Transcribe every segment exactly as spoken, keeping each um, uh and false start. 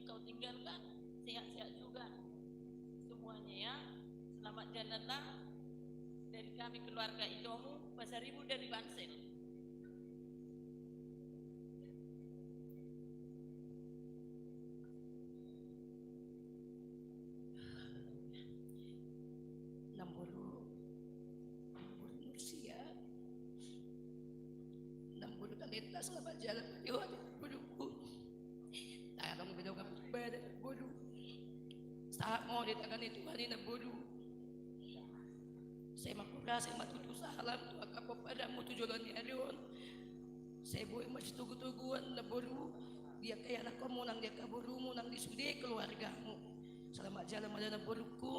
Kau tinggalkan, sehat-sehat juga semuanya ya. Selamat jalanlah dari kami keluarga Itomu, Pasaribu dari Bangsel. Namboru, namboru Mursia. Namboru Talenta, selamat jalan ma di ho, namboruku. Tadong be dongan badan, namboru. Sahat ma ho di tangan ni Tuhan i, namboru. Sai mangura, sai ma tutu salam tu angka pomparanmu tu joloan ni ari on. Sai boi ma sitogu-toguan, namboru, di angka ianakkonmu nang di angka borumu nang di sude keluargamu. Selamat jalan ma da, namboruku.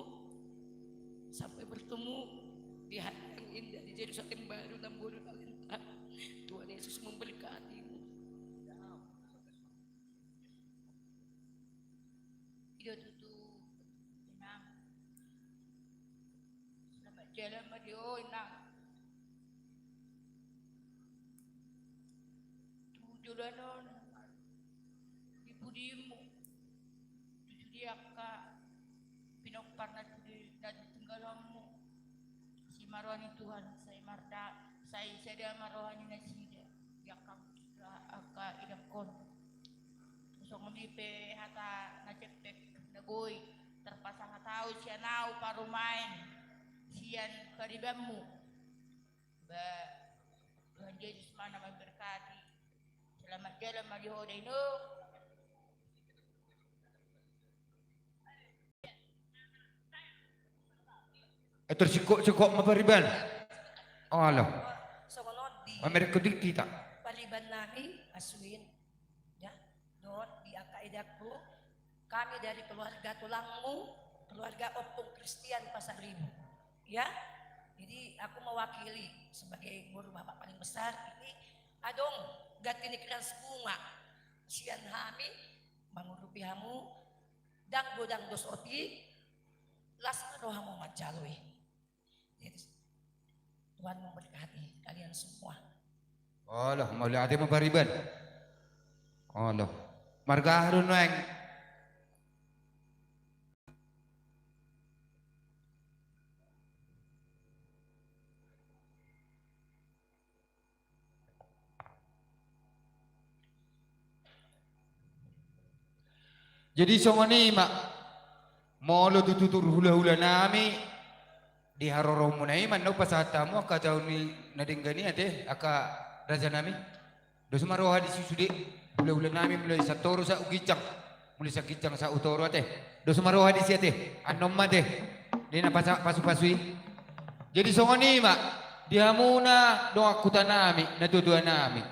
Sampai bertemu di hari yang indah di Jerusalem Baru, namboru Talenta. Tuhan Yesus memberkatimu. I do tutu, Inang. Selamat jalan ma di ho, Inang. Tu joloan on, di pudimu, tu sude angka pinompar na sude na tinggalonmu. Asi ma roha ni Tuhan, sai marda, sai sada ma roha ni nasida di angka, angka idangkon. Songon i pe hata na jempek na boi tarpasahat ahu sian ahu parumaen sian paribanmu. Ba Tuhan Yesus ma na memberkati. Selamat jalan ma di ho da, Inong. Eh, tersikok-sikok ma pariban. Olo. Songon on di, mamerek kudil kita. Pariban nami, Aswin. Ya, dohot di angka idangku, kami dari keluarga tulangmu, keluarga Ompung Kristian Pasaribu. Ya, jadi aku mewakili sebagai boru bapak paling besar ini, adong ganti ni krans bunga sian hami mangurupi hamu, ndang godang dos otik, las ma rohamu manjalo i. Jadi, Tuhan memberkati kalian semua. Olo, mauliate ma pariban. Olo. Marga aha do nuaeng? Jadi songon i ma, molo tu tutur hulahula nami, di haroromuna i ma annon pasahat hamu angka taon ni na denggan i ate, angka raja nami. Dos ma roha disi sude, hulahula nami mulai Santoro sahat tu ginjang, mulai sian ginjang sahat tu toru ate. Dos ma roha disi ate, annon ma ate. Di na pasa-, pasu-pasu i. Jadi songon i ma, di hamuna dongan huta nami, natua-tua nami.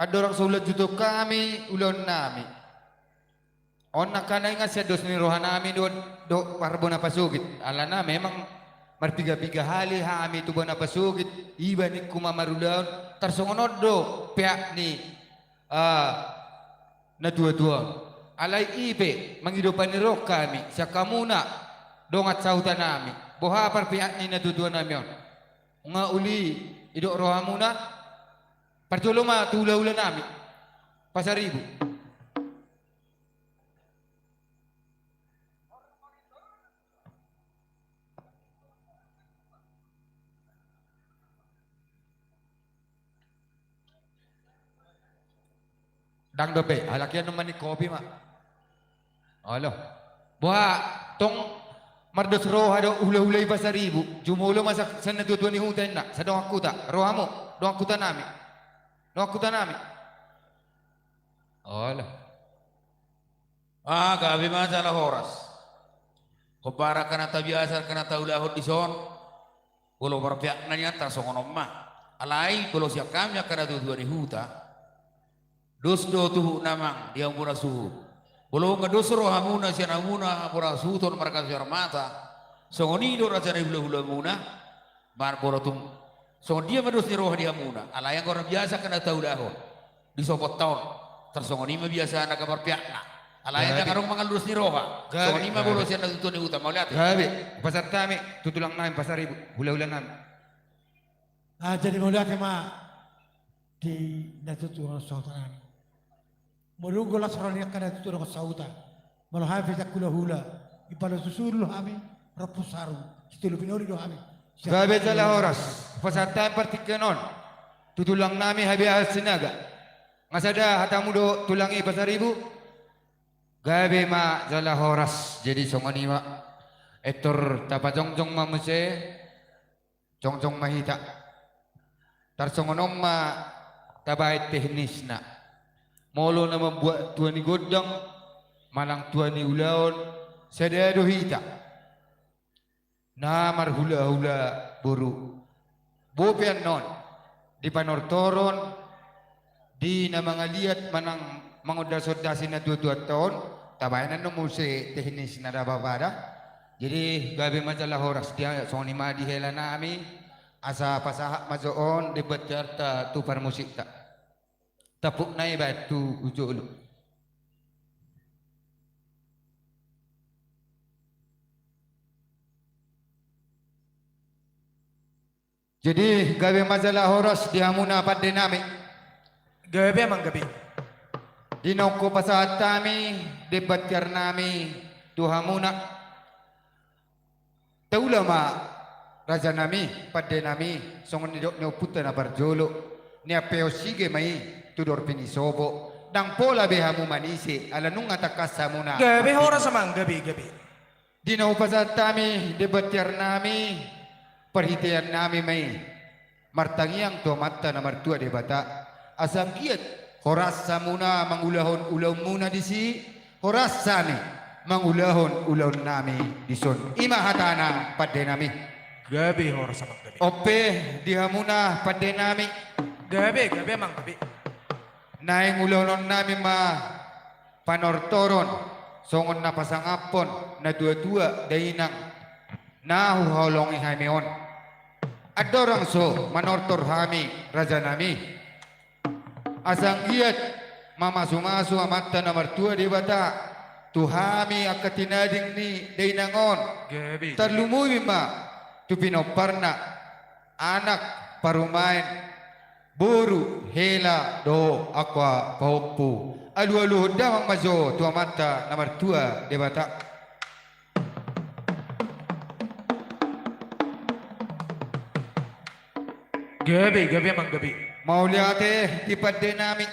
Andorang so ulaon juton hami, ulaon nami. On angka na ingan sian dos ni roha nami do, do parbona pasogit. Alana memang marpiga-piga hali hami tu bona pasogit, iba ningku ma marulaon, tarsongon on do peak ni, ah, natua-tua. Alai i pe mangido panirot hami sian hamuna dongan sahuta nami. Boha parpeak ni natua-tua nami on? Nga uli didok rohamuna, parjolo ma tu hulahula nami Pasaribu. Ndang dope, halak i annon manik kopi ma. Olo. Boha, tong mardos roha do hulahula i Pasaribu. Jumolo ma sa-, sian natua-tua ni huta inna, sian dongan huta. Rohamu, dongan huta nami. Dongan huta nami. Olo. Ah, gabe ma jala horas. Hombar angka na tabiasa, angka na taulahon dison. Molo marpeak na nian tarsongon on ma. Alai molo sian hami angka natua-tua ni huta, dos do tuhuk na amang di hamuna suhut. Molo nga dos rohamuna sian hamuna bona suhuton marga Suarmata, songon i do raja ni hulahulamuna. Mar molo tung songon dia ma dos ni roha di hamuna, alai anggo na biasa angka na taulahon di sopotta on, tarsongon i ma biasana angka parpeakna. Alai ndang adong mangalului ni roha. Songon i ma molo sian natua-tua ni huta, mauliate. Gabe, hupasahat hami tu tulang nami Pasaribu, hulahula nami. Ah, jadi mauliate ma di natua-tua sahuta nami. Molo tung las roha ni angka na tutu dohot sahuta, molo hami pe jala hulahula, imbalos tu sulu hami, rompu saru, sitolu pinoli do hami. Gabe jala horas. Pasahat hami partingkian on tu tulang nami Habeahan Sinaga. Nga sada hatamu do tulang i Pasaribu? Gabe ma jala horas. Jadi songon i ma, Hector, tapajongjong ma muse. Jongjong ma hita. Tarsongon on ma tabaen teknisna. Molo na mambuat tua ni gondang manang tua ni ulaon, sada do hita na marhulahula boru. Bope annon di panortoron, di na mangaliat manang mangondasondasi na tuatuanta on, tabaen annon muse teknisna da bapa da. Jadi gabe ma jala horas. Dia songon i ma di hela nami, asa pasahat ma jo on demban tiarta tu parmusikta. Tampukna i baen tu hujolo. Jadi gabe ma jala horas di hamuna pande nami. Gabe amang gabe. Di naung hupasahat hami demban tiar nami tu hamuna, taula ma raja nami, pande nami, songon nidok ni ompunta na parjolo, niampeon sige ma i tu dorpi ni sopo, ndang pola be hamu manise ala nunga tangkas hamuna. Gabe horas amang gabe gabe. Di na hupasahat hami demban tiar nami, parhitean nami ma i martangiang tu Amanta na martua Debata, asa anggiat horas hamuna mangulahon ulaonmuna disi, horas hami mangulahon ulaon nami dison. I ma hatana pande nami. Gabe horas amang gabe. On pe di hamuna pande nami. Gabe gabe amang gabe. Naeng ulahonon nami ma panortoron songon na pasangaphon natuatua dainang na huhaholongi hami on. Andorang so manortor hami raja nami, asa anggiat mamasumasu Amanta na martua Debata tu hami angka tinading ni dainang on. Gabe. Tarlumobi ma tu pinomparna, anak, parumaen, boru, hela dohot angka pahompu. Alualuhon damang ma jo tu Amanta na martua Debata. Gabe gabe amang gabe. Mauliate di pande nami.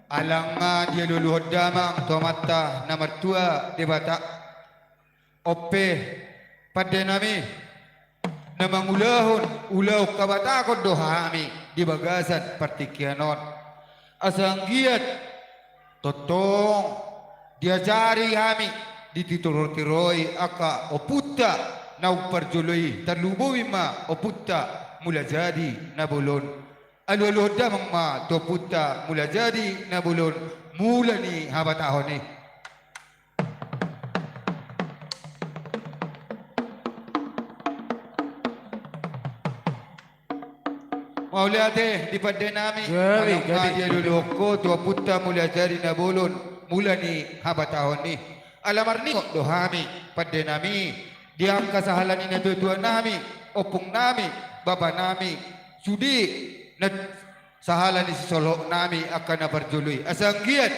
Alana dialualuhon damang tu Amanta na martua Debata. On pe pande nami, na mangulahon ulaon habatahon do hami di bagasan partingkian on. Asa anggiat tongtong diajari hami, ditirotiroi angka ompunta naung parjolo i, tarlumobi ma ompunta Mulajadi Na Bolon. Alualuhon damang ma tu ompunta Mulajadi Na Bolon, mula ni habatahon i. Mauliate di pande nami. Gabe, alana gabe, dialualuhon ho tu ompunta Mulajadi Na Bolon, mula ni habatahon i. Ala marningot do hami pande nami di angka sahala ni natuatua nami, ompung nami, bapa nami, sude na sahala ni sisolhot nami angka na parjolo i. Asa anggiat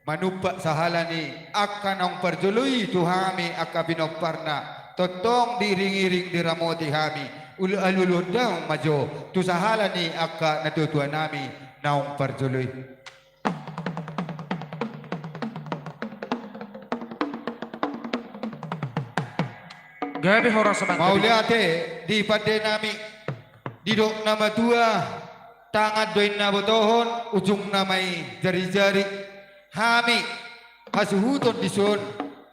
manumpak sahala ni angka naung parjolo i tu hami angka pinomparna, tongtong diiringiring diramoti hami. Ul-, alualuhon damang ma jo tu sahala ni angka natuatua nami naung parjolo i. Gabe horas ma. Mauliate di pande nami. Didok na matua, tangan do inna botohon, ujungna ma i jarijari. Hami hasuhuton dison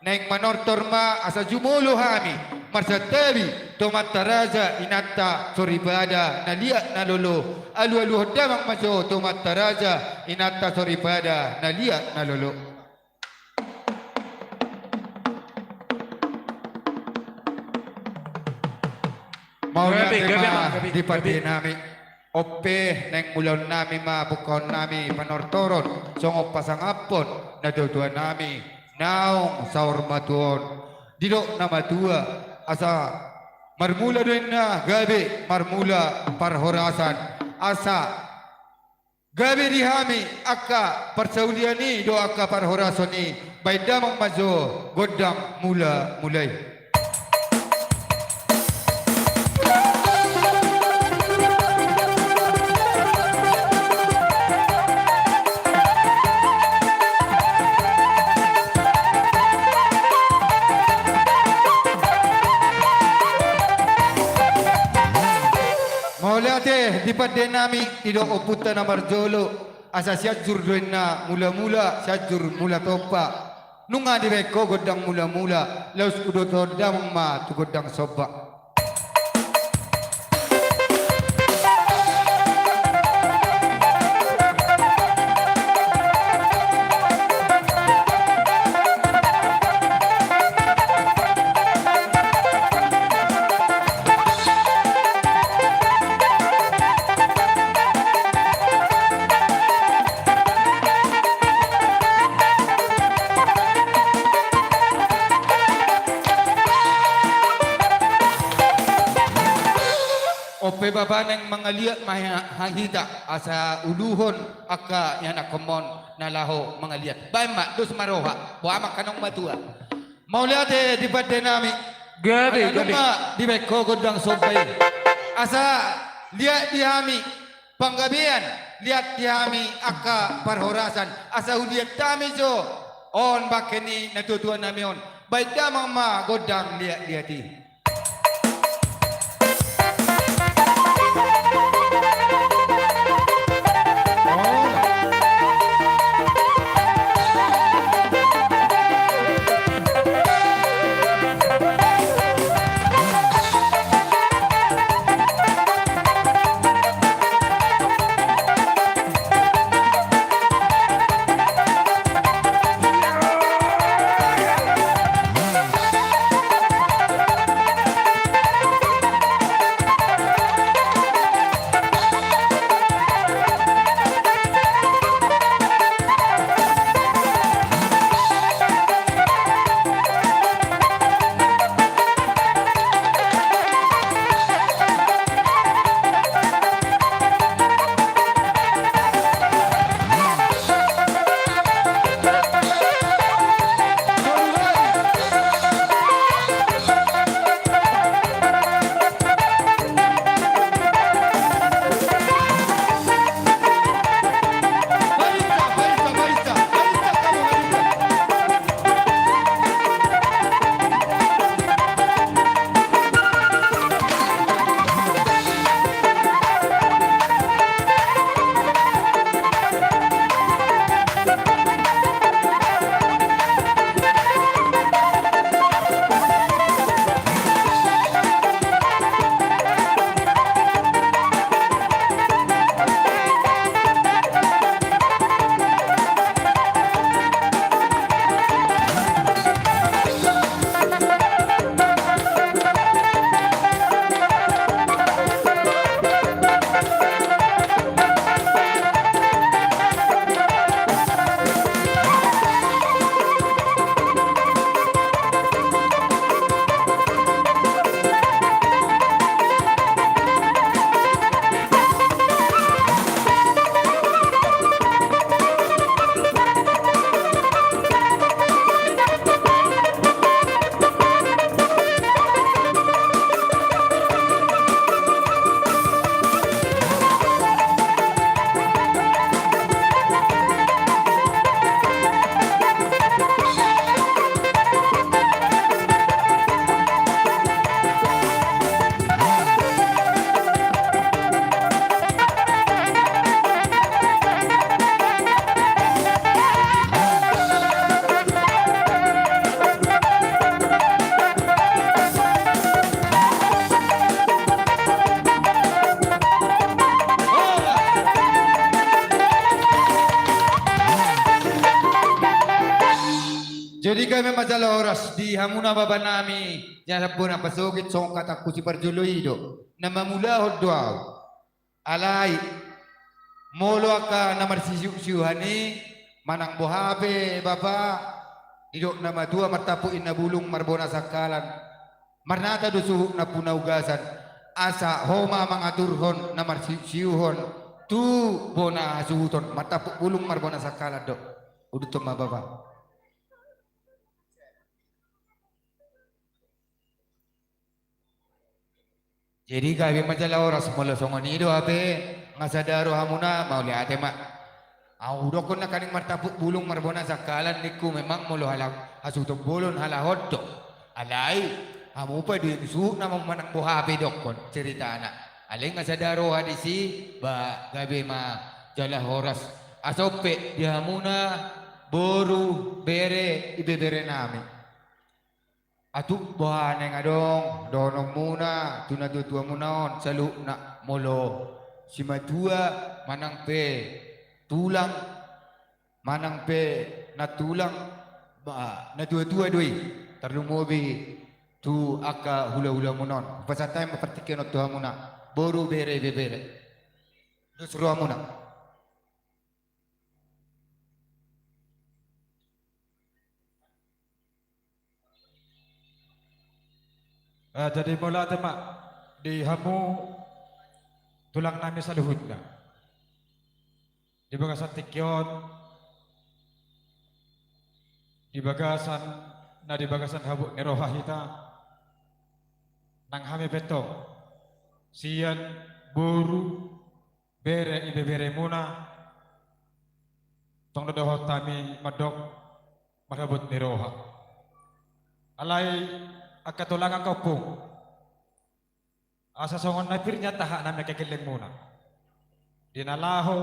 naeng manortor ma asa jumolo hami marsantabi tu amanta raja inanta soripada na liat na lolo. Alualuhon damang ma jo tu amanta raja inanta soripada na liat na lolo. Mauliate ma di pande nami. On pe naeng ulaon nami ma, pungkaon nami panortoron songon pasangaphon natuatua nami naung saur matua on. Didok na matua, asa marmula do inna gabe marmula parhorasan, asa Gabe di hami angka parsaulian i dohot angka parhorasan i, baen damang ma jo gondang mula-mula i. Mauliate di pande nami, didok ompunta na marjolo, asa Sianjur do inna mula-mula, Sianjur mula tompa. Nunga dibaen ho gondang mula-mula, laos hudothon damang ma tu gondang somba. On pe bapa naeng mangaliat ma hita, asa uluhon angka ianakhonmon na laho mangaliat. Baen ma, dos ma roha, boha ma angka naung matua. Mauliate di pande nami. Gabe, gabe. Nunga dibaen ho gondang somba i, asa liat di hami panggabean, liat di hami angka parhorasan, asa huliat hami jo on bangke ni natua-tua nami on. Baen damang ma gondang liat-liat i. Jadi gabe ma jala horas di hamuna bapa nami, jala bona pasogit songon hatangku siparjolo i do, na mamulahon do ahu. Alai molo angka na marsisiusiuhan i, manang boha pe bapa, didok na matua martampuk inna bulung marbona sangkalan. Marnata do suhut nampuna ugasan, asa ho ma mangaturhon na marsiusiuhon tu bona hasuhuton, martampuk bulung marbona sangkalan do. Uduthon ma bapa. Jadi gabe ma jala horas, molo songon i do hape nga sada rohamuna, mauliate ma. Ahu dokkon nangkaning martampuk bulung marbona sangkalan ningku, memang molo hala hasuhuton bolon halak on do. Alai hamu pe do i suhut nama manang boha pe dokkon ceritana. Alai nga sada roha disi, ba gabe ma jala horas. Asa on pe di hamuna boru, bere, ibebere nami. Atuk boha naeng adong dohononmuna tu natuatuamuna on saluhutna, molo simatua manang pe tulang, manang pe nantulang, ba, natuatua do i, tarlumobi tu angka hulahulamuna on. Hupasahat hami ma partingkian on tu hamuna, boru, bere, ibebere. Dos rohamuna. Eh, jadi mauliate ma di hamu tulang nami saluhutna. Di bagasan tingki on, di bagasan, na di bagasan habot ni roha hita, nang hami pe tong sian boru, bere, ibeberemuna, tong do dohot hami mandok marhabot ni roha. Alai angka tulang, angka ompung, asa songon na pir nian tahatna ma angka gellengmuna di na laho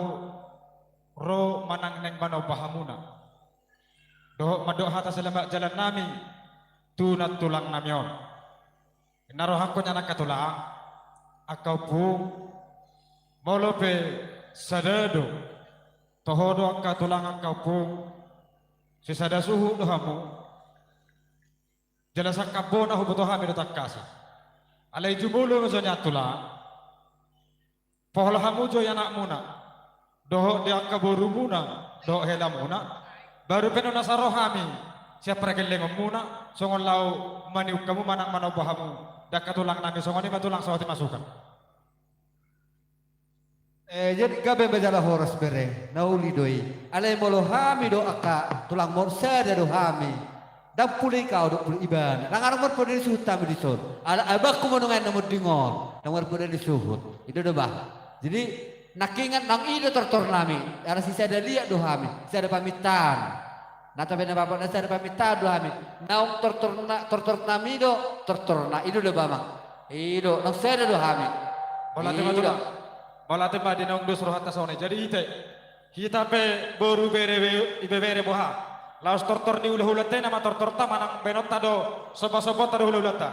ro manang naeng manomba hamuna dohot mandok hata selamat jalan nami tu nantulang nami on. Na rohangku nian angka tulang, angka ompung, molo pe sada do, toho do angka tulang, angka ompung, sisada suhut do hamu. Jala sangkap bona huboto hami do tangkas i. Alai jumolo ma jo nian tulang. Pohol hamu jo i anakmuna dohot di angka borumuna dohot helamuna. Baru pe nunga sai ro hami sian pargellengonmuna songon laho maniuk hamu manang manomba hamu di angka tulang nami, songon i ma tulang, sahat ma suka. Eh, jadi gabe ma jala horas bere, na uli do i. Alai molo hami do angka tulangmon, sada do hami. Ndang pulu i hau dohot pulu ibana. Ndang adong marpoda ni suhut hami dison. Ala abangku ma nuaeng na monding on, ndang marpoda ni suhut. I do, do bah. Jadi nangkingan naung i do tortor nami. Ala sisada liat do hami, sisada pamintaan. Na tabe na bapa na sada pamintaan do hami. Naung tortor na, tortor nami do tortorna. I do, do bah, amang. I do, naung sada do hami. Mauliate ma tulang. Mauliate ma di naung dos rohanta songon i. Jadi ite, hita pe boru, bere, be-, ibebere, boha, laos tortor ni hulahulanta i nama tortorta manang baenonta do, sombasombanta do hulahulanta?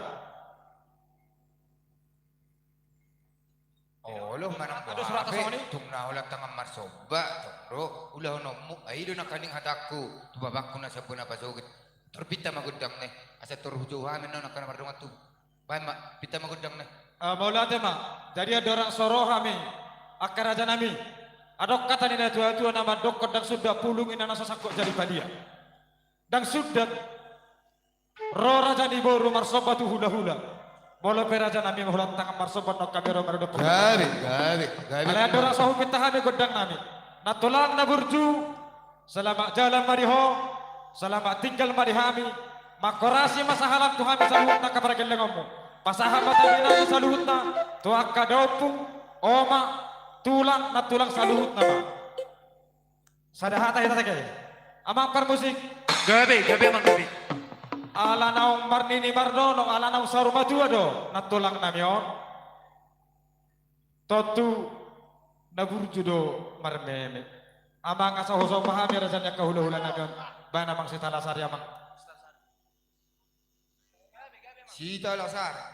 Olo, manang boha pe, tung na holan tangan marsomba tong do ulahononmu. Ai do nangkaning hatangku tu bapangku na sian bona pasogit. Tor pinta ma gondangna i, asa tor hujou hami annon angka na mardongan tubu. Baen ma, pinta ma gondangna i. Ah, mauliate ma. Jadi andorang so ro hami, angka raja nami, adong hata ni natuatua na mandokkon, ndang sundat pulung inna na so sangkot jadi palia. Ndang sundat ro raja ni boru marsomba tu hulahula molo pe raja nami holan tangan marsomba, annon hami ro marudop. Gabe, gabe, gabe. Alai andorang so hupinta hami gondang nami, nantulang na burju, selamat jalan ma di ho, selamat tinggal ma di hami. Manghorasi ma sahalak tu hami saluhutna angka pargellengonmu. Pasahat ma tabe nami saluhutna tu angka daompung, oma, tulang, nantulang saluhutna ma. Sada hata hita sahali. Amang parmusik. Gabe, gabe amang, gabe. Ala naung marnini marnono, ala naung saur matua do nantulang nami on, tontu na burju do marmeme. Amang, asa husomba hami raja ni angka hulahula nami on. Baen amang sitala sari, amang. Sitala sari.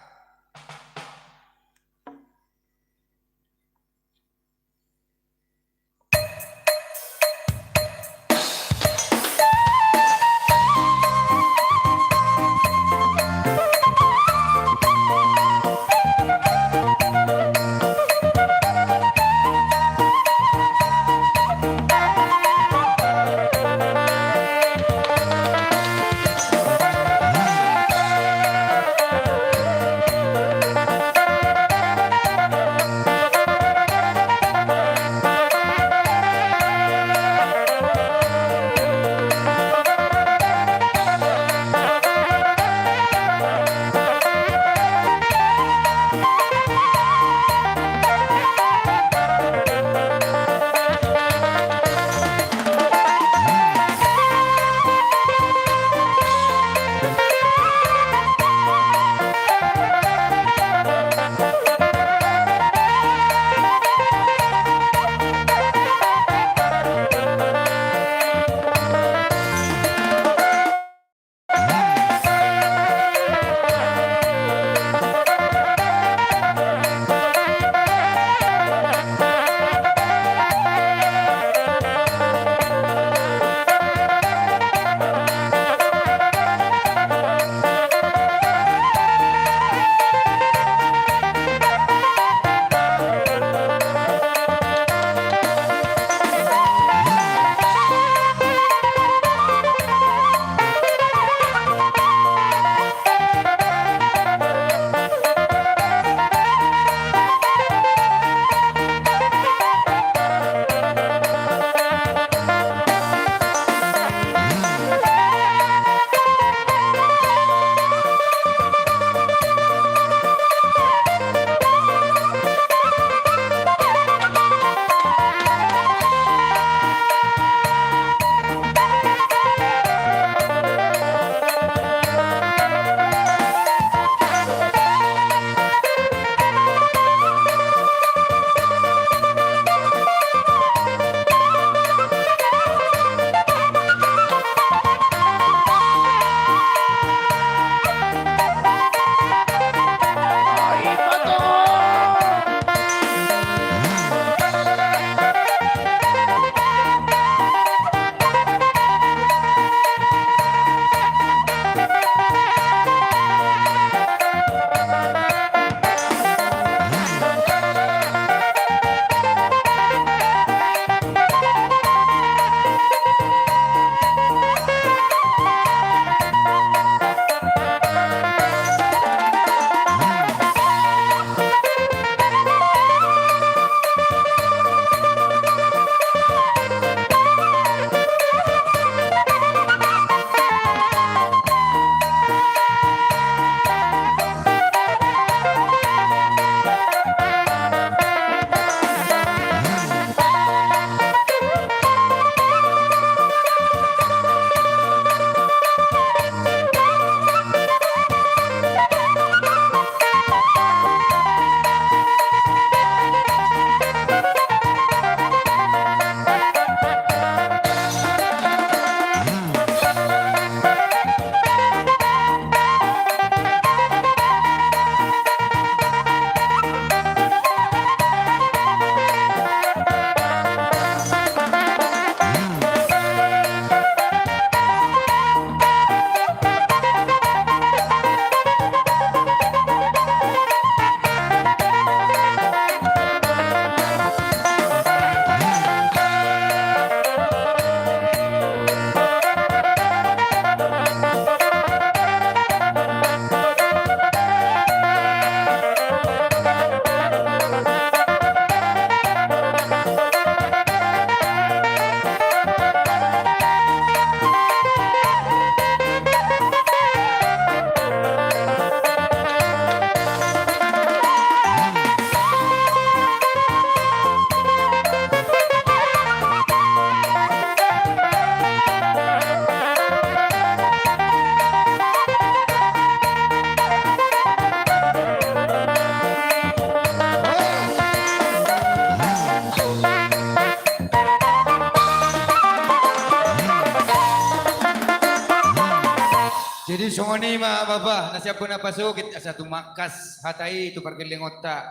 Jadi songon i ma bapa, na siap bona pasogit asa tumangkas hata i tu pargellengonta.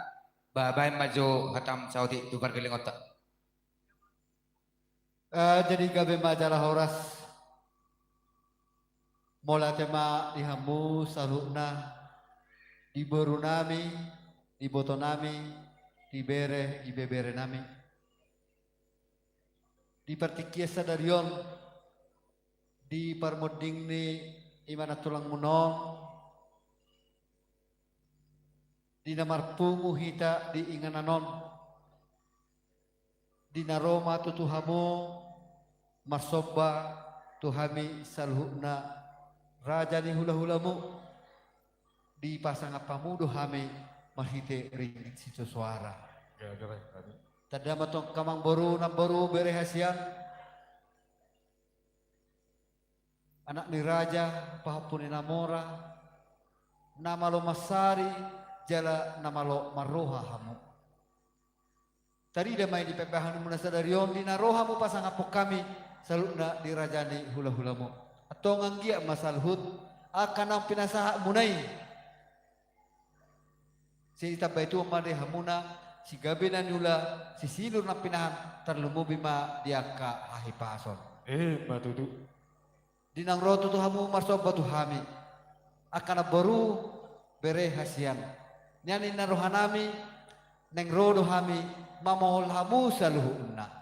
Ba, baen ma jo hatam saotik tu pargellengonta. Eh, jadi gabe ma jala horas. Mauliate ma di hamu saluhutna, di boru nami, di boto nami, di bere, ibebere nami. Di partingkian sadari on, di parmonding ni ima na tulangmuna on, di na marpungu hita di inganan on, di na ro ma tutu hamu marsomba tu hami saluhutna raja ni hulahulamu, dipasangap hamu do hami marhite ringgit sitio soara. Tanda ma tong amang boru, namboru, bere hasian, anak ni raja, pahompu ni na mora, na malo mansari jala na malo marroha hamu. Tarida ma i di pambahenanmuna sadari on, di na ro hamu pasangaphon hami saluhutna di raja ni hulahulamu. Antong anggiat ma saluhut angka naung pinasahatmuna i, sai ditambai Tuhan ma di hamuna sigabena ni ula, sisinur na pinahan, tarlumobi ma di angka hahipason. Ima tutu. Di naung ro tutu hamu marsomba tu hami, angka namboru, bere hasian, nian ninna rohanami, naeng ro do hami mamohol hamu saluhutna.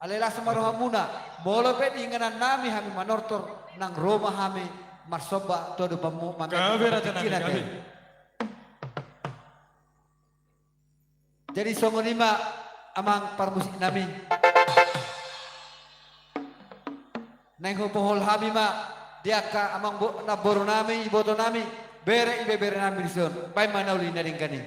Alai las ma rohamuna, molo pe di inganannami hami manortor, naeng ro ma hami marsomba tu adopanmu. Gabe raja nami, gabe. Jadi songon i ma amang parmusiknami. Naeng hupohol hami ma di angka amang bo-, namborunami, ibotonami, bere ibeberenami dison. Baen ma na uli na denggan i.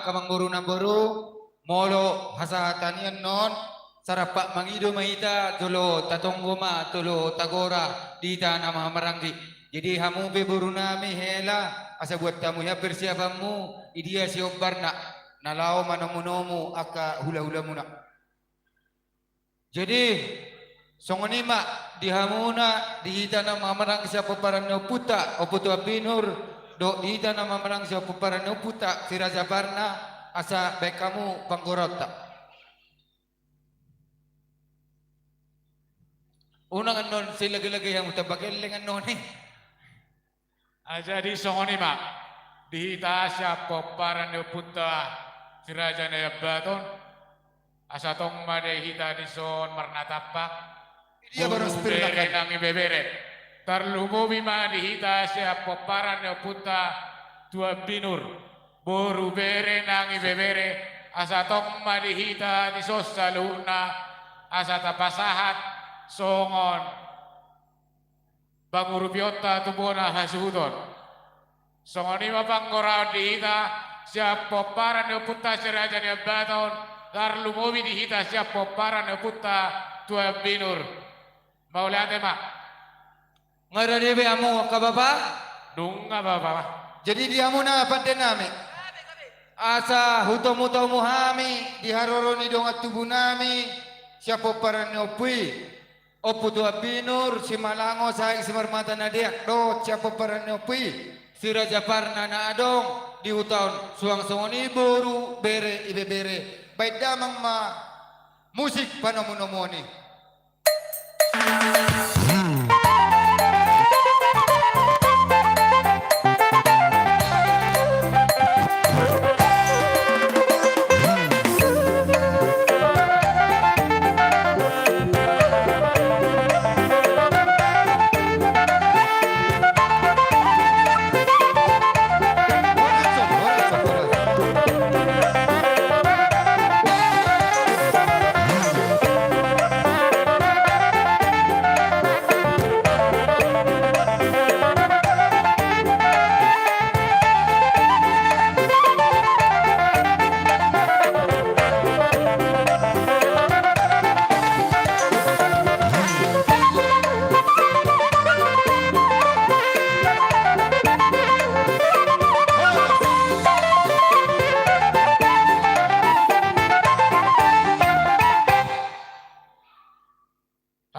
Amangboru, namboru, molo hasahatan i annon, sarampak mangido ma hita jolo tatonggo ma, jolo tagora di hita na marhahamaranggi. Jadi hamu pe borunami hela, asa buat hamu hian persiapanmu, i dia siombarna, na laho manomunomu angka hulahulamuna. Jadi, songon i ma di hamuna, di hita na marhahamaranggi sian pomparan ni ompunta, Ompu Tuan Binur, dohot di hita na marhahamaranggi sian pomparan ni ompunta, Si Raja Parna, asa baen hamu panggoraonta. Unang annon sai lagelage hamu, tamba gelleng annon i. Ah, jadi songon i ma di hita sian pomparan ni ompunta Si Raja Naiambaton, asa tong ma di hita dison marnatampak. Ia boru, baru bere, nang ibebere. Tarlumobi ma di hita sian pomparan ni ompunta Tuan Binur, boru, bere nang ibebere, asa tong ma di hita dison saluhutna, asa tapasahat songon pangurupionta tu bona hasuhuton. Songon i ma panggoraon di hita sian pomparan ni ompunta Si Raja Naiambaton, tarlumobi di hita sian pomparan ni ompunta Tuan Binur. Mauliate ma. Nga rade be hamu angka bapa? Nunga bapa. Jadi di hamuna pandenami, asa hutomutomu hami di haroro ni dongan tubunami sian pomparan ni ompu i, Ompu Tuan Binur Simalango Saing Simarmata Nadeak, dohot sian pomparan ni ompu i, Si Raja Parna na adong di huta on, suang songon i boru, bere, ibebere. Baen damang ma musik panomunomuon i.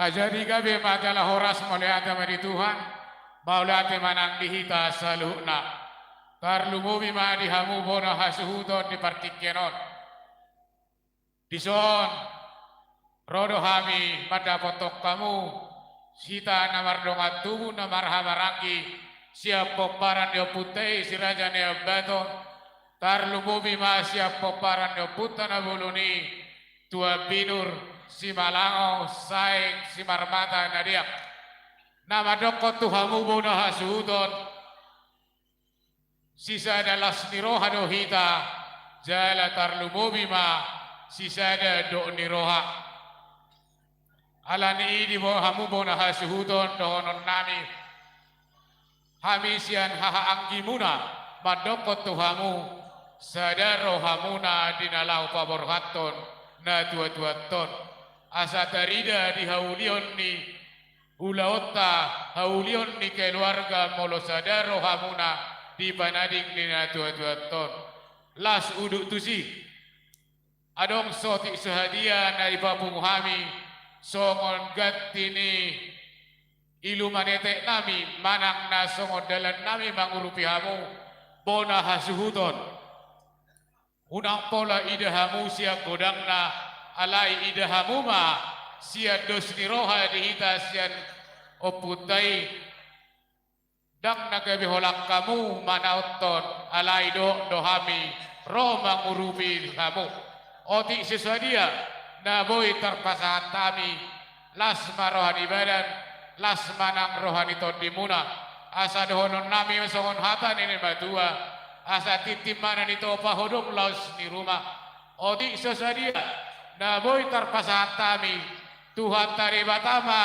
Ah, jadi gabe ma jala horas, mauliate ma di Tuhan, mauliate ma nang di hita saluhutna. Tarlumobi ma di hamu bona hasuhuton di partingkian on. Dison ro do hami mandapothon hamu, hita na mardongan tubu na marhahamaranggi sian pomparan ni ompunta i Si Raja Naiambaton, tarlumobi ma sian pomparan ni ompunta na bolon i, Tuan Binur Simalango Saing Simarmata Nadeak, na mandokkon tu hamu bona hasuhuton, sisada las ni roha do hita, jala tarlumobi ma sisada dok ni roha. Alani i di bo-, hamu bona hasuhuton, dohononnami, hami sian hahaanggimuna mandokkon tu hamu, sada rohamuna di na laho paborhathon natuatuanta on, asa tarida di haulion ni ulaonta, haulion ni keluarga, molo sada rohamuna di panading ni natuatuanta on. Las udut tusi. Adong saotik sahadia na dipapungu hami songon ganti ni iluman eteknami manang na songon dalannami mangurupi hamu, bona hasuhuton. Unang pola ida hamu sian godangna, alai ida hamu ma sian dos ni roha di hita sian ompunta i. Ndang na gabe holan hamu manaonhon, alai dohot do hami ro mangurupi hamu. Otik so sadia na boi tarpasahat hami, las ma roha ni badan, las ma nang roha ni tondimuna. Asa dohononnami ma songon hata ni na matua, asa tintin ma na nitopa, hodong laos ni ruma. Otik so sadia na boi tarpasahat hami, Tuhanta Debata ma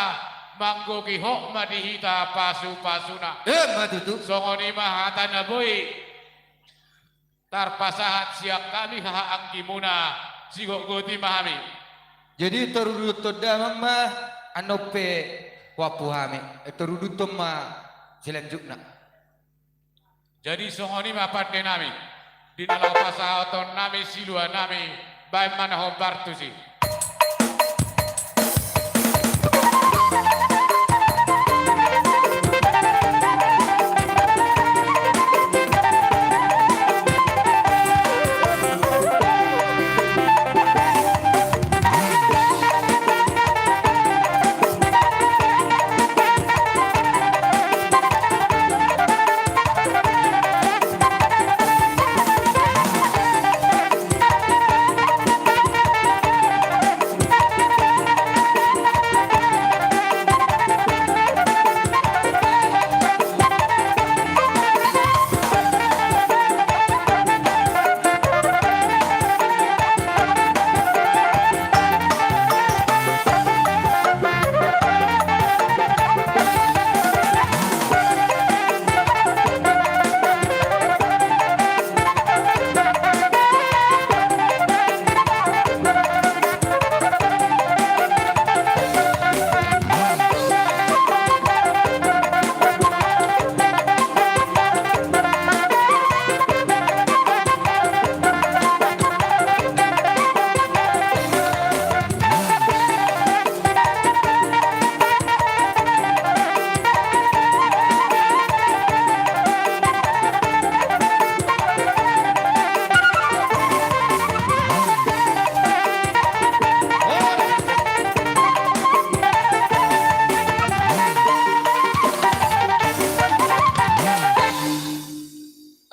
manggogihon ma di hita pasupasuna. Emma tutu. Songon i ma hata na boi Tarpasahat sian hami haha anggimuna, sigotgot i ma hami. Jadi taruduthon damang ma, annon pe huampu hami. Eh, taruduthon ma selanjutna. Jadi songon i ma pande nami, di na laho pasahaton nami silua nami, baen ma na hombar tusi.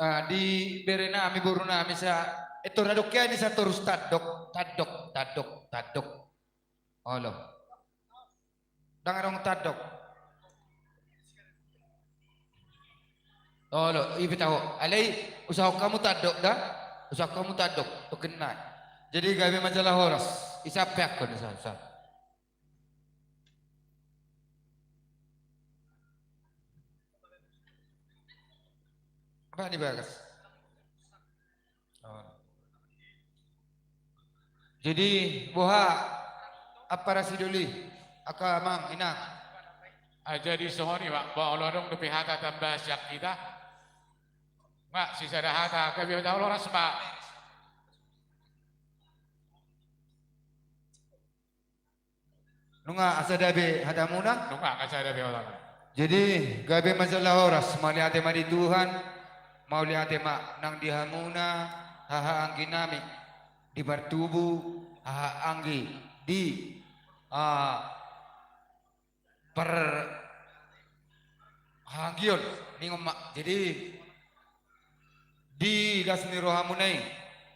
Ah, di bere nami, boru nami sa, eh, tor adong ke ni sa torus tandok, tandok, tandok, tandok. Olo. Ndang adong tandok. Olo, i pe taho. Alai, usahon hamu tandok da. Usahon hamu tandok. Tokin nai. Jadi gabe ma jala horas. Isa pe angkon, isa, isa. Apa ni bagas? Oh. Jadi, boha, apa ra sidoli, angka amang, inang? Ah, jadi songon i ma, ba olo adong dope hata tamba sian hita. Nga, sisada hata, gabe ma jala horas ma. Nunga, asa dabe hatamuna? Nunga, asa dabe hatamuna. Jadi, gabe ma jala horas, mauliate ma di Tuhan, mauliate ma nang di hamuna, haha anggi nami, di partubu, haha anggi, di, ah, par haha anggion, ningon ma. Jadi, di las ni rohamuna i,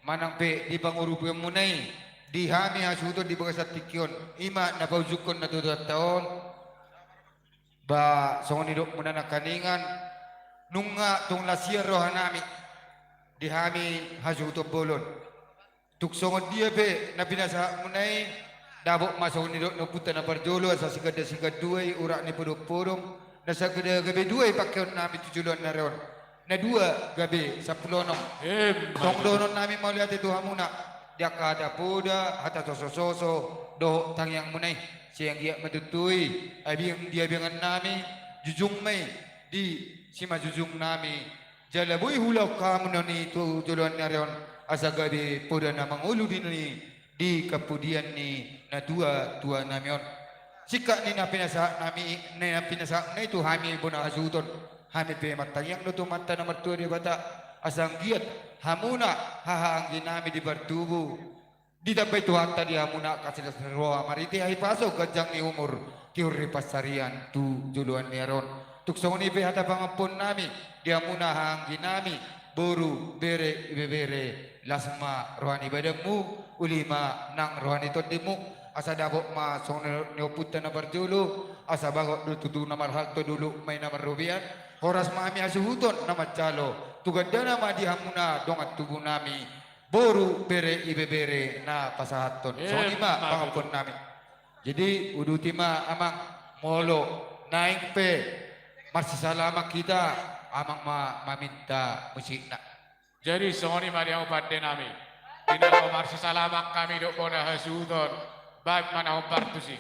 manang pe di pangurupion muna i, di hami hasuhuton di bagasan tingki on, i ma na paujungkon na tuatua ta on, ba songon nidok muna nangkaningan, nunga tung las ia roha nami, di hami hasuhuton bolon. Tung songon dia pe na pinasahat muna i, dapot ma songon nidok ni ompunta na parjolo, asa siganda sigandua i urat ni podompodom, na saganda gabe dua i pangkeon nami tu joloan ni ari on. Na dua gabe sampulu onom. Emma tutu. Tong dohonon nami mauliate tu hamuna, di angka hata poda, hata sosososo, dohot tangiang muna i. Sai anggiat ma tutu i, abiang di abiangan nami, jujung ma i, di simanjujung nami, jala boi huulahon hamu na ni tu joloan ni ari on, asa gabe poda na mangolu di ni di kapudina ni na tuatua nami on. Singkat ni na pinasahat nami, na pinasahat muna i tu hami bona hasuhuton, hami pe martangiang do tu Amanta na martua Debata, asa anggiat hamuna haha anggi nami di partubu, ditambai Tuhanta di hamuna angka las ni roha marhite hahipason, ganjang ni umur, tiur ni pansarian tu joloan ni ari on. Tung songon i pe hata pangampuon nami di hamuna haha anggi nami, boru, bere, ibebere, las ma roha ni badanmu, uli ma nang roha ni tondimu, asa dapot ma songon ni ompunta na parjolo, asa bagot do tutu na marhalto, dolok ma i na marrobean, horas ma hami hasuhuton na manjalo, tu gandana ma di hamuna dongan tubu nami, boru, bere, ibebere na pasahathon. Songon i ma pangampuon nami. Jadi, uduti ma, Amang, molo naeng pe marsisalaman hita, Amang ma maminta musikna. Jadi songon i ma di hamu pande nami. Di na laho marsisalaman hami dohot bona hasuhuton, baen ma na hombar tusi.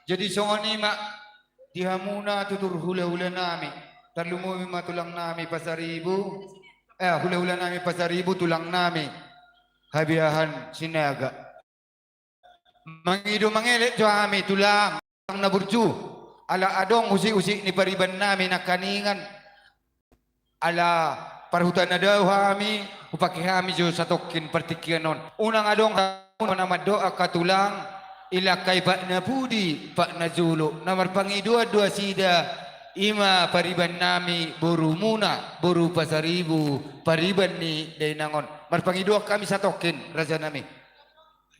Jadi songon i ma di hamuna tutur hulahula nami, tarlumobi ma tulang nami Pasaribu, eh, hulahula nami Pasaribu, tulang nami Habeahan Sinaga. Mangido mangelek jo hami tulang, tulang na burju, ala adong usik-usik ni pariban nami nangkaningan, ala parhuta na dao hami, hupake hami jo satongkin partingkian on. Unang adong na mandok angka tulang, i langkai pat na pudi, pat na jolo, na marpangidoan do nasida, i ma pariban nami borumuna, boru Pasaribu, pariban ni dainang on. Marpangidoan hami satongkin, raja nami.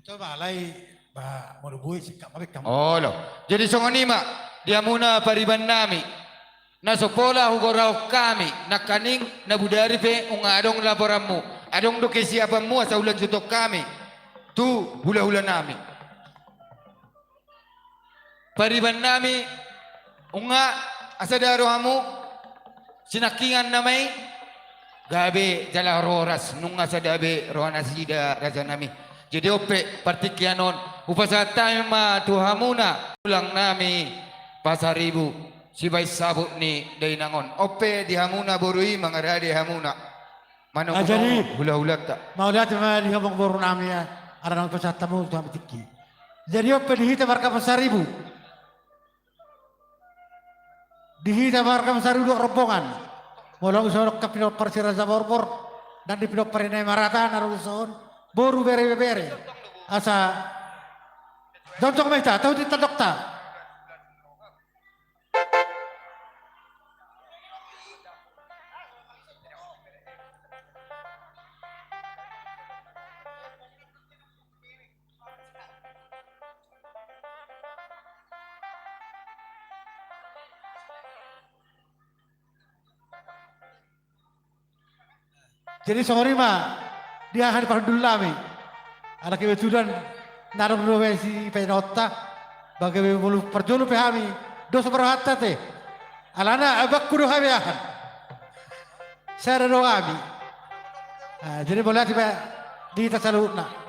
Coba alai, ba, molo boi singkat ma baen hamu. Olo. Jadi songon i ma di hamuna pariban nami. Na so pola hugorahon hami nangkaning, na bodari pe nunga adong laporanmu, adong do kesiapanmu asa hulanjuthon hami tu hulahula nami. Pariban nami, nunga, asa dao do hamu, sinangkingan nama i, gabe jala horas, nunga sada be roha nasida, raja nami. Jadi on pe partingkian on, hupasahat hami ma tu hamuna, tulang nami Pasaribu, sibaen saput ni dainang on. On pe di hamuna boru i mangarade hamuna. Manang, ah, jadi, hulahulanta. Mauliate ma di hamu boru nami, ya. Ala naung hupasahat hamu tu hami tingki. Jadi on pe di hita marga Pasaribu. Di hita marga Pasaribu dohot rombongan. Molo hu songon angka pinompar si Raja Borbor, nang di pinompar ni na i marata na ro di son, boru, bere, ibebere. Asa jongjong ma hita, tahuti tandokta. Jadi songon i ma di aha ni parhundul nami. Ala kebetulan na adong do be sipainonta, bagabe molo parjolo pe hami, dos ma rohanta te. Alana abangku do Habeahan. Sada do hami. Ah, jadi mauliate ma di hita saluhutna.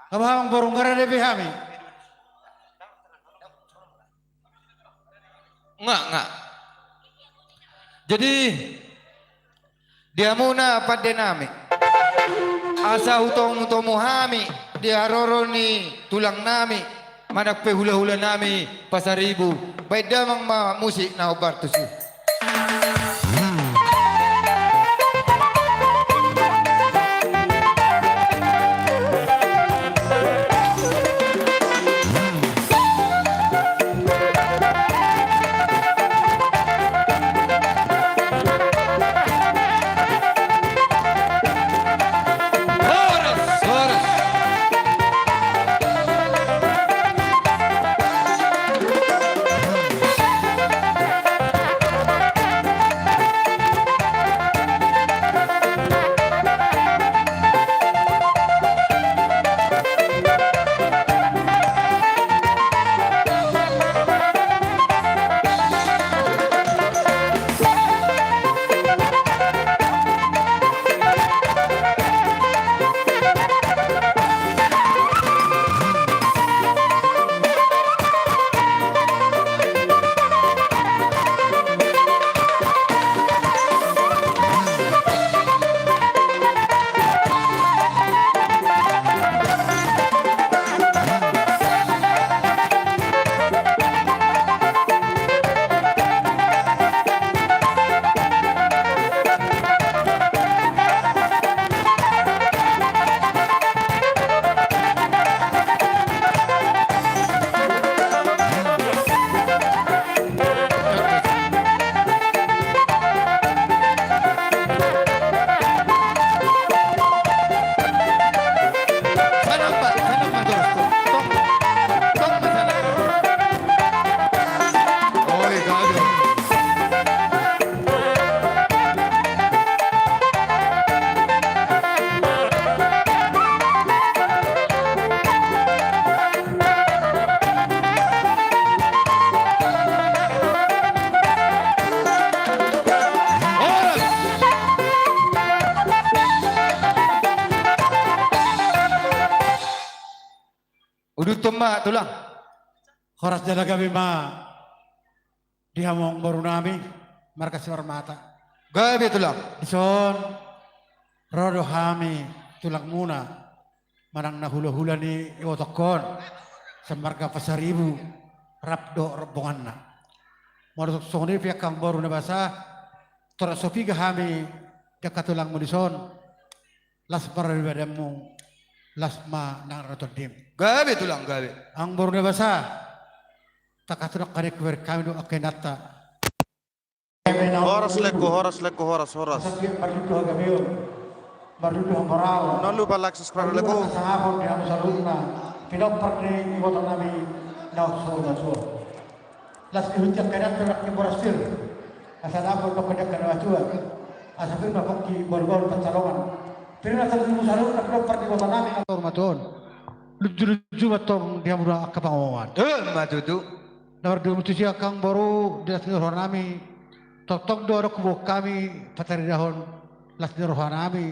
Amang, amang boru, nunga rade be hami. Nga, nga. Jadi, di hamuna pande nami, asa hutomu-tomu hami di haroro ni tulang nami, manang pe hulahula nami Pasaribu, baen damang ma musik na hombar tusi. Tulang. Horas jala gabe ma di hamu amangboru nami marga Simarmata. Gabe, Tulang. Dison ro do hami tulangmuna manang na hulahula ni ibotongkon, sian marga Pasaribu rap dohot rombonganna. Molo songon i pe angka amangboru na basa, torop so piga hami di angka tulangmu dison, las ma roha ni badanmu, las ma nang roha ni tondim. Gabe, Tulang, gabe. Amangboru na basa, tangkas tu angka na ingkon hubereng hami do angka inanta. Horas, Lengku, horas, Lengku, horas, horas. Mardudu hagabeon, mardudu hamoraon. Unang lupa like, subscribe, Lengku. Sangapon di hamu saluhutna pinompar ni iboto nami na so matua. Las ni huti angka inanta, las ni boras pir. Asa dapot dohot angka na matua. Asa pir ma pongki bahulbahul pansalongan. Pir ma saluhutna pinompar ni iboto nami na so matua on. Lujuluju ma tong di hamu angka pangomoan. Emma tutu. Na marduam tusi angka amangboru, di las ni roha nami, tongtong do adong huboan hami pataridahon las ni roha nami,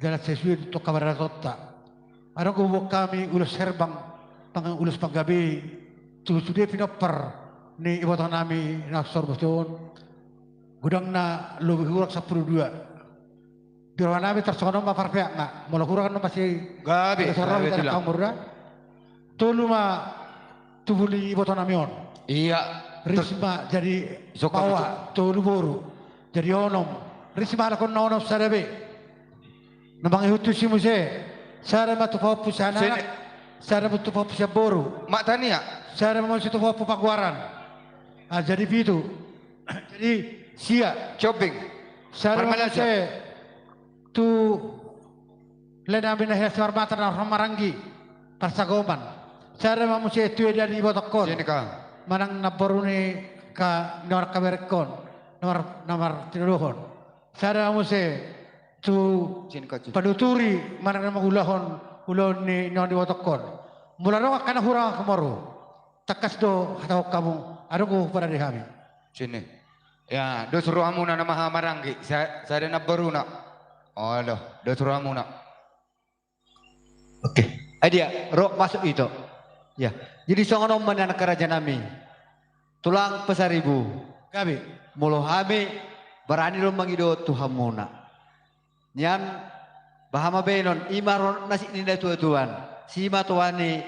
jala sesuai tu angka paradatonta. Adong huboan hami ulos herbang, pang-, ulos panggabean tu sude pinompar ni iboto nami na so matua on. Godangna lobi hurang sampulu dua. Di roha nami tarsongon on ma parpeakna, molo hurang annon pasti. Gabe, gabe, Tulang. Tolu ma tubu ni iboto nami on. Iya. Ris ma jadi paoa, tolu boru jadi onom. Ris ma halak on na onom sada be. Na mangihut tusi muse, sada ma tu pahompu sian anak, sada ma tu pahompu sian boru. Mak tania. Sada ma muse tu pahompu pagoaran. Ah, jadi pitu. Jadi sia. Coping. Sada ma muse tu lae nami na hea Simarmata na marhaha maranggi parsagoman. Sada ma muse tu eda ni ibotongkon. Manang namboru ni angka na marhaha maranggi on, na mar-, na martinodohon. Sada ma muse tu panuturi manang na mangulahon ulaon ni, ni ibotongkon. Molo adong angka na hurang, angka amangboru, tangkas do hatahon hamu, adong do huparade hami. Sini. Ya, dos rohamuna na marhaha maranggi, sa-, sada namboruna. Olo, dos rohamuna. Oke. Ai dia, ro masuk ito. Ya. Jadi songon on ma nian angka raja nami. Tulang Pasaribu. Gabe. Molo hami barani do mangido tu hamuna. Nian boha ma baenon, i ma ro nasib ni natuatuan. Simatuan ni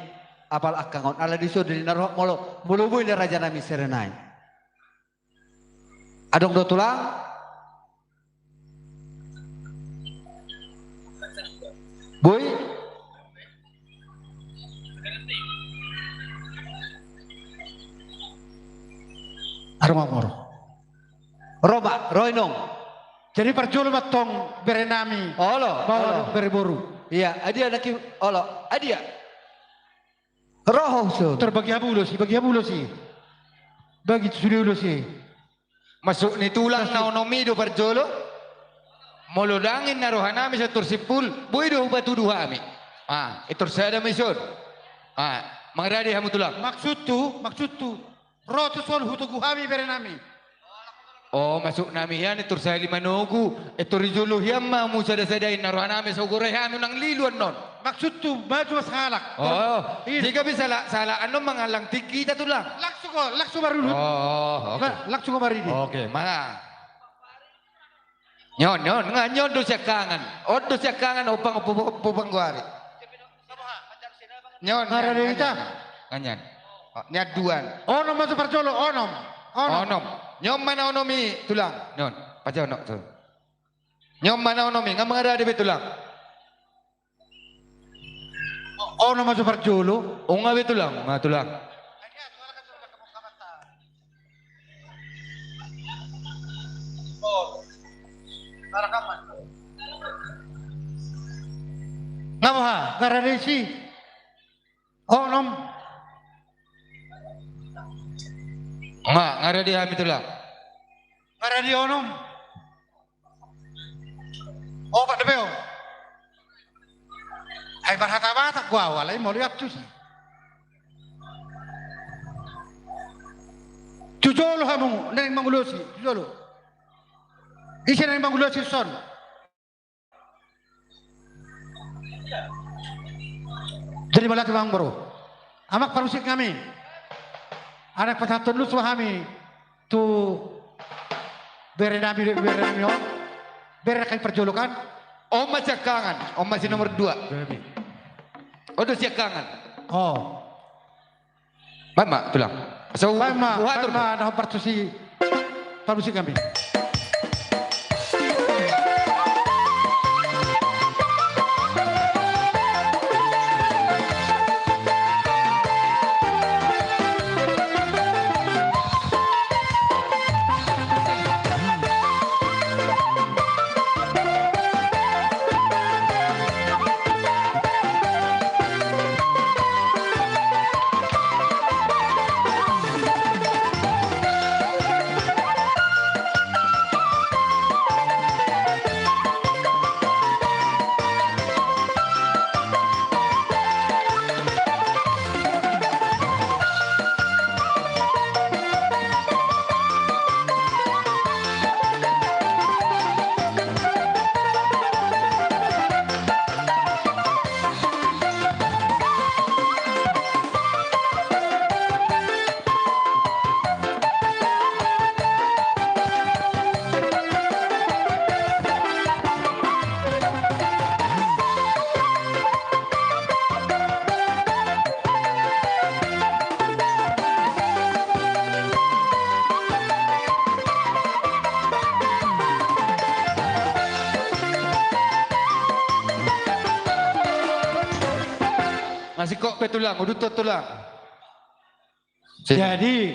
apala angka on. Ala dison do na ro molo, molo boi na raja nami serenai. Adong do, Tulang? Boi? Adong, amangboru. Ro ma, ro inong. Jadi parjolo ma tong bere nami. Olo, olo. Bere boru. Iya, adia nangkin, olo, adia. Ro ho, so. Tor bagi hamu ulos i, bagi hamu ulos i. Bagi tu sude ulos i. Masuk ni tulang na onom i do parjolo. Molo dangin na roha nami sahat tu simpul, boi do hupatudu hami. Ah, i tor sada ma dison. Ah, mangarade hamu, Tulang. Maksudhu, maksudhu. Ro tuson hutogu hami bere nami. Oh, masuk nami hian i tor sahali manogu, i tor di jolo hian ma hamu sada-sadain na roha nami, so gorai hami unang lilu annon. Maksudhu maju ma sahalak. Oh, jika bisa la-, sahalak annon mangallang tingki hita, Tulang. Langsung ho, langsung marudut. Oh, oke. Langsung ho maridi. Oke, mala. Nion, nion, nga nion do siangkangan. On do siangkangan, ompang, ompang, ompang goari. Nion, nga nion, rade nga hita. Nion, nga nion. Oh, nion duan. Onom ma tu parjolo, onom. Onom. Onom. Nion ma na onom i, Tulang. Nion, paja onom, Tulang. Nion ma na onom i, nga mangarade be, Tulang. Onom ma tu parjolo. Nga be, Tulang, nga, Tulang. Nga boha, nga rade disi. Onom. Nga, nga rade hami, Tulang. Nga rade onom. Opat dope on. Ai marhata Batak do au, alai molo i antusi. Tu jolo hamu naeng mangulosi, tu jolo. Ise naeng mangulosi dison? Jadi mauliate ma, amangboru. Amang parmusik nami. Anak pasahathon ulos ma hami tu bere nami, bere nami on. Bere nami parjolo kan. On ma siangkangan, on ma si nomor dua. Bere nami. On do siangkangan. Oh. Baen ma, Tulang. So, baen ma, uha baen ma, na hombar tusi parmusik nami. Masingkop pe, Tulang, uduthon, Tulang. Jadi,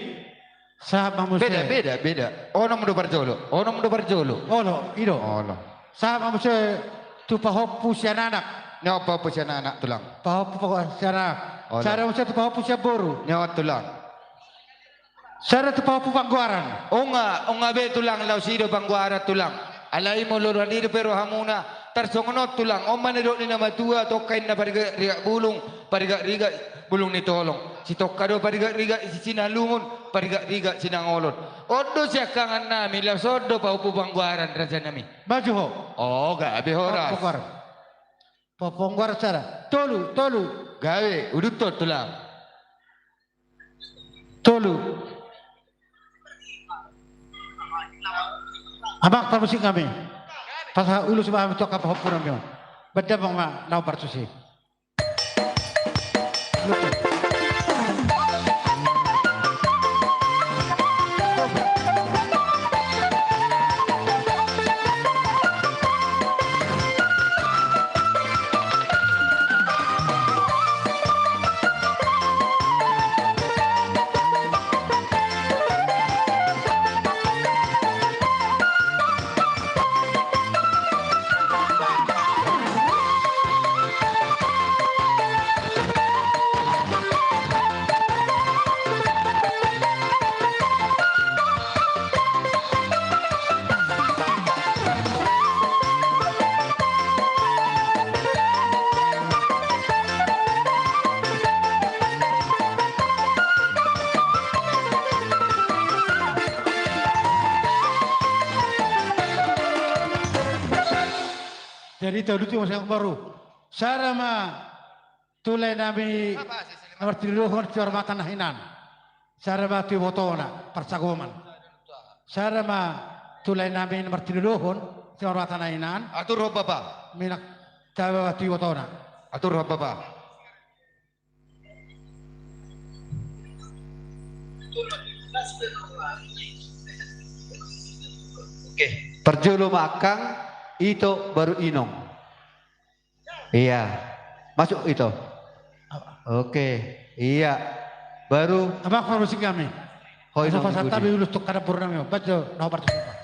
sahat ma muse. Beda, beda, beda. Onom do parjolo, onom do parjolo. Olo, i do. Olo. Sahat ma muse tu pahompu sian anak. Nihot pahompu sian anak, Tulang. Pahompu pahompu sian anak. Olo. Sada muse tu pahompu sian boru. Nihot, Tulang. Sada tu pahompu panggoaran. Nunga, nunga be, Tulang, laos i do panggoaran, Tulang. Alai molo roha ni i dope rohamuna, tarsongon on, Tulang, on ma na nidok ni na matua, tongka inna parigak-rigak bulung, parigak-rigak bulung ni tolong. Sitongka do parigak-rigak si-, sinalungun, parigak-rigak sinangolon. On do siangkangan nami, laos on do pahompu panggoaran, raja nami. Maju ho. O, gabe horas. Pahompu panggoaran. Pahompu panggoaran sada. Tolu, tolu. Gabe, uduthon, Tulang. Tolu. Amang parmusik nami. Pasahat ulos ma hami tu angka pahompu nami on. Baen damang ma na hombar tusi. Jadi, tolu tu masa yang baru. Sada ma tu lae nami na martinodohon, si Hormatan na hinan. Sada ma tu ibotona, parsagoman. Sada ma tu lae nami na martinodohon, si Hormatan na hinan. Aturhon, Bapa. Minak taba tu ibotona. Aturhon, Bapa. Oke. Parjolo ma angkang, ito baru inong. Iya. Masuk ito. Oke. Iya. Baru. Amang parmusik nami. Ho, asa inong, pasahat hami ulos tu angka na boru nami on. Baen jo na hombar tusi.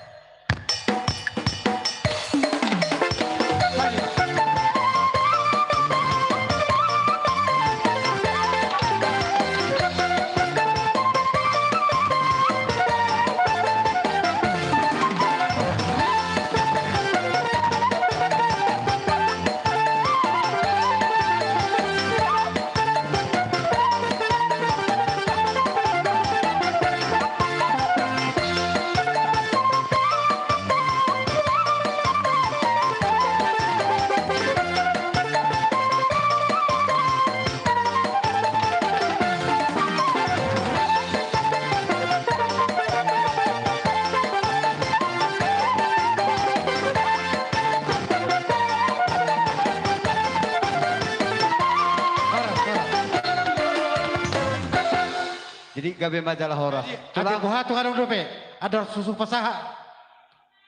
Gabe ma jala horas. Tulang. Boha tu adong dope. Ada susu pasahat.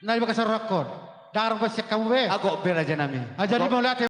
Na di bagasan rohangkon. Ndang adong be sian hamu be. Ago be raja nami. Aja di mauliate.